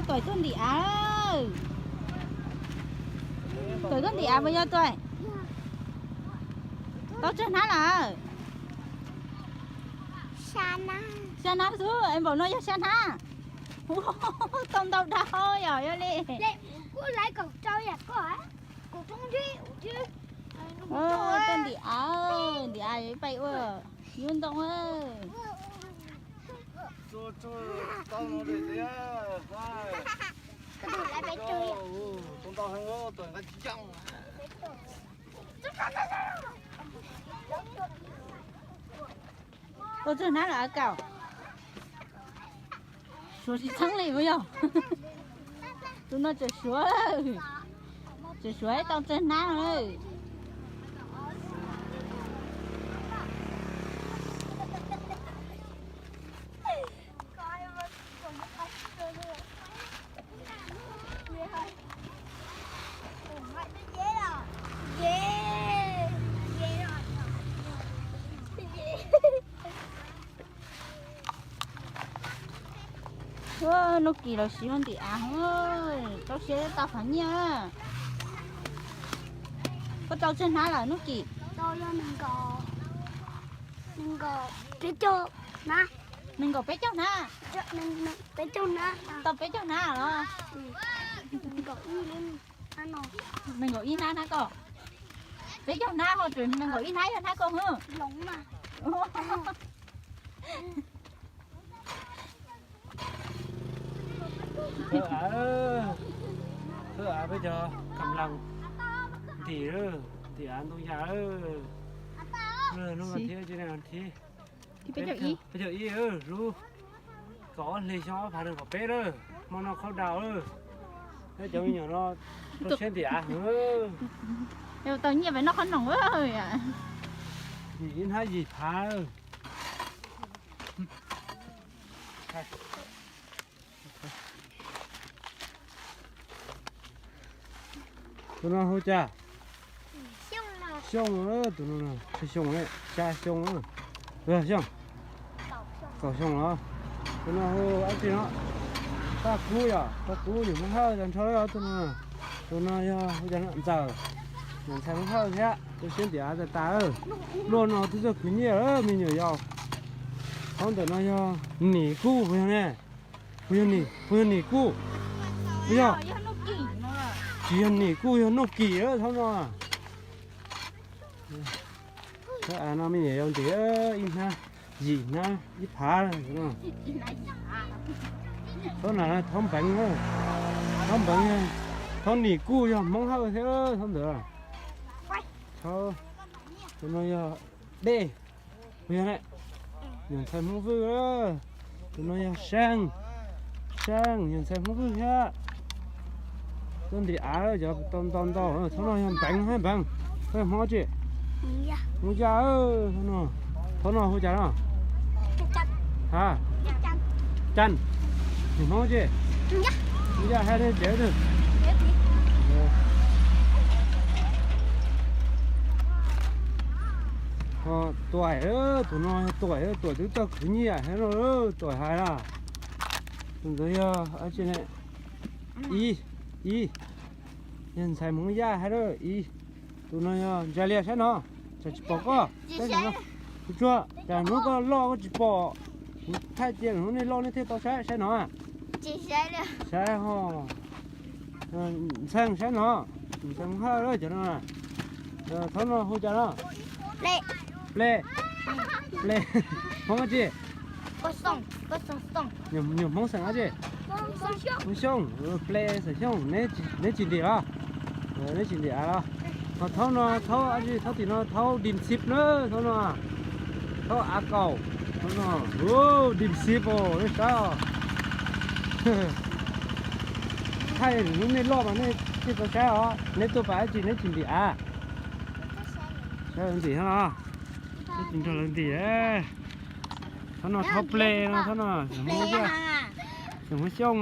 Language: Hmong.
Tuam tuaj ntim av. Tuam tuaj ntim av puas yog Tuam? Tau tsawg hnab lawm? Xya hnab xwb, es npaum no yog xya hnab. Tau ntau dhau yom, yog li. Tuaj ntim av, ntim av pais ua yuav ntoo. Tau tsawg hnab lawm Kaum? Suav tsis txheeb li puas yog? Tus no tseem suav, tseem suav tau tsawg hnab lawm. Hnub Kis los siv ua ntim av, tau siab tau qhov nyiaj. Koj tau tsawg hnab lawm Hnub Kis? Nees nkaum peb caug hnab. Tau peb caug hnab los? Nees nkaum ib hnab hnab koj. Peb caug hnab ho tseem nees nkaum ib hnab yog hnab koj hwb. Thawj av, thawj av peb cov kam lees ntim, ntim av ntoo yas. Hnub thiab, peb caug ib, lub kaum ob hli xyoo ob phav nees nkaum peb lawm. Hmo no qhau daus lawm. Cov me nyuam no tau siab ntim av heev. Tau nyiaj pem noj qhob noom. Ib hnab yim phav. Tus no hu cas? Xyooj, tus no xya xyoo, xya xyoo, xyooj, kaum xyoo los. Tus no hu dab tsi no? Paj Kub yom, Paj Kub nyuam Hmoob Hawj tag nrho os tus no. Tus no yog hu cas no? Ntxawm, nyuam ntxhais Hmoob Hawj thiab, tau siab ntim av tas tas. Luaj no twb txog khwv nyiaj lawm me nyuam yaus. Thaub ntawm no yog Nim Kuj puas yog ne? Puas yog Nim Kuj? Puas yog? Tsis yog Nim Kuj, yog Nuj Kim thaub no. Thaub av no me nyuam yaus ntim ib hnab, yim hnab, ib phav. Thaub na thaub npeev, thaub npeev, thaub Nim Kuj yog Hmoob Hawj thiab thaub ntawd. Thaub, tus no yog Dej, puas yog ne? Nyuam ntxhais Hmoob Vwj. Tus no yog Seej, Seej, nyuam ntxhais Hmoob Vwj thiab. Tuaj ntim av cov tau ntau ntau. Thaub no yog Npeev hab Npeev, koj yog Hmoob tsi? Hmoob Yaj. Thaub no hu cas no? Ha, Can. Yog Hmoob tsi? Hmoob Yaj hab nej tsev twg? Ho Tuam, tus no yog Tuam, Tuam twb tau khwv nyiaj hab no, Tuam hais na. Tus ntawd yog dab tsi ne? Ib, Ib, yog ntxhais Hmoob Yaj hab na, Ib. Tus no yog Ntsa Lias, saib no, tsam tsis pom koj. Tsuag, cas hnub koj loj koj tsis pom? Kuv thaij cia hnub nej loj nej thiaj tau saib, saib no. Saib ho. Ntxhee, saib no, ntxhee Hmoob Hawj cov no. Thaub no hu cas no? Ple, Ple, Hmoob dab tsi? Nyuam Hmoob xeem dab tsi? Hmoob Xyooj. Ple xeem Xyooj, neb tsis ntim los? Neb tsis ntim av los? Ho thaub no, thaub dab tsi? Thaub tim no thaub dim xib na, thaub no, thaub av kaum, thaub no, dim xib os, nej saib os. Thaij hnub nej loj mas nej thiaj tau saib os. Neb tuaj pab dab tsi neb tsis ntim av? Saib lawv ntim no, neb tsis nrog lawv ntim. Thaub no thaub ple no, thaub no xeem Hmoob Xyooj, xeem Hmoob Xyooj.